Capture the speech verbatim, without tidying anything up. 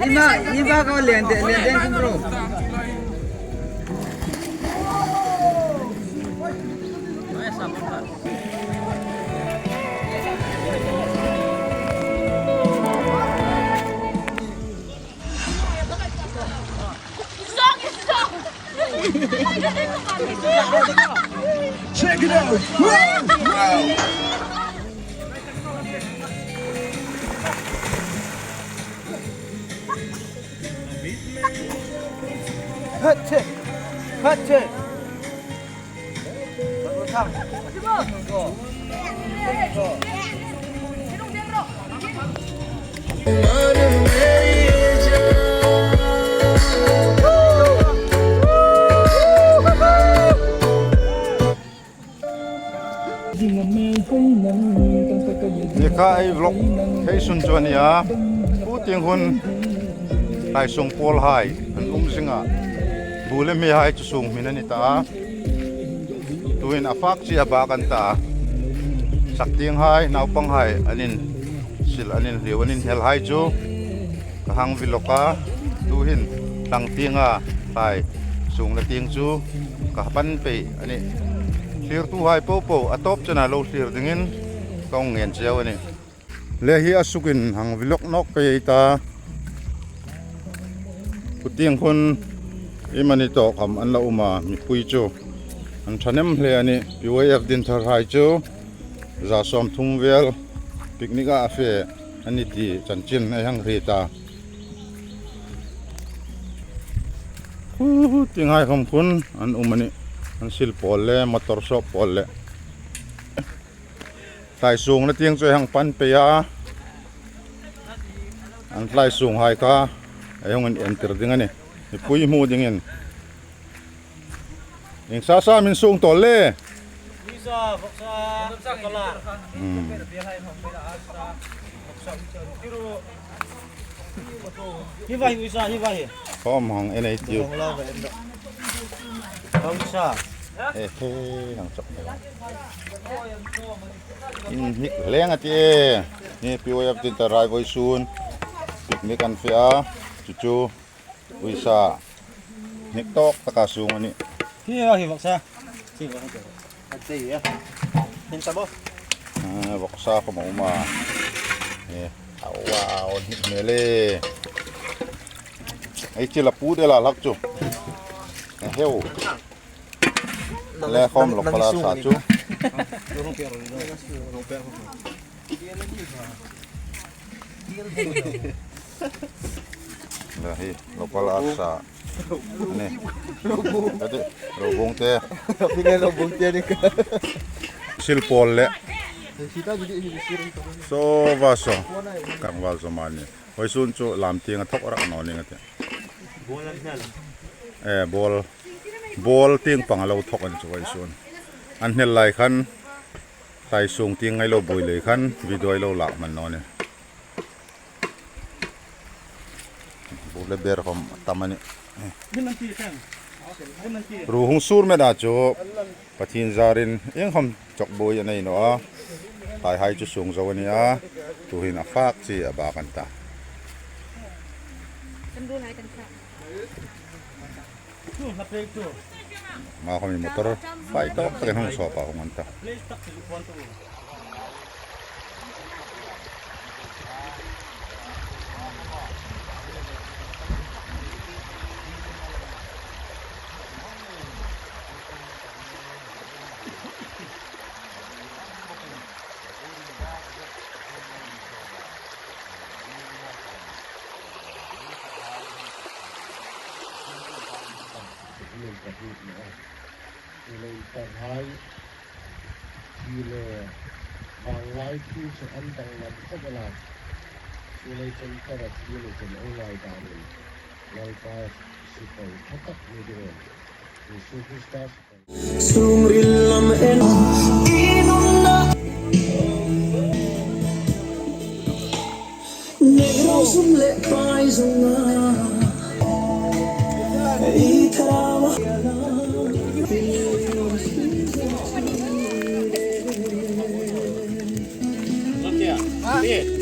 Ima, ima ko lien de, lien de kum ro. Check it out. Wow, wow. Hot check. Hot check. Ni kha ei vlog hei sun chu a nih a. Pu tieng hun Tlaisung pawlhai an um zing a. Bu le mehai chu sung hmin a ni ta a. Tuhin a fak chi a bak an ta. Sak tienghai, naupanghai, an insil, an inhliu, an inhnelhai chu ka hang vlog a. Tuhin tlang tienga tlai sung la tieng chu ka pan pei a nih. Thlirtuhai popo a tawp chena lo thlir dingin ka hung ngen cheu a nih. Le hi a sukin hang vlog nawk pei ei ta. Pu tieng hun i mani tawk ham an la um a, mipui chu an ṭhahnem hle a nih. P Y F dintharhai chu za sawmthum vel picnic-a a fe a nih ti chanchin ei hang hriet a. Pu tienghai khawm khun an um a nih. An sil pawl le, motor shop pawl le. Tlaisung la tieng chu ei hang pan pei a. An tlaisung hai kha ei hung inentir ding a nih. Mipui hmu dingin. Ieng sa sa am in sung tawl le? Visa, voksa, voksa. Hmm. Hi vai, visa, hi vai. Khawm hang en ei tiu. Visa. Eh, he, hang chawk. Inhnik leng a ti e. Ni P Y F dintharhai vawisun picnic an fe a. Chu chu. Uisa. Hnik tawk taka sung a nih. Hi a hi voksa. Hi voksa. A ti a. Hin ta bo. Ah, voksa khawm a um a. Eh, awa, aw hnik hmel e. Ei chi la pu de la lak chu. Eh, heu. Le khawm lo pala sa chu. Le hi, lo pala sa. Ni. Ati, lo bung te. Pingai lo bung te ni ka. Sil pawl le. So va so. Kang va so mani. Vawisun chu lam tieng a thawk rak naw ning a ti. Eh, ball. Ball tieng pang a lo thawk a ni chu vawisun. An hnel lai khan, tlaisung tieng ei lo buoi lai khan, video ei lo lak hman naw nih. Bu le ber khawm a tam a nih. Ru hung sur met a chu, Pathien zarin ieng khawm chawk buoi a nei naw a. Tlaihai chu sung zo a ni a. Tuhin a fak chi a bak an ta. Kan du lai kan sa. Ama khawm hi motor fai tawk takin hung sawp a hung an ta. Hi le vanglai thu chu an danglam khawp el a. Hi le chun tara hi le chun ei ngai danin Lalpa sipai ṭha tak ni dingin Isu Krista sipai. Sungril lam en i nunna. Nei ro sum le pai zunga. I tharawa. Oh,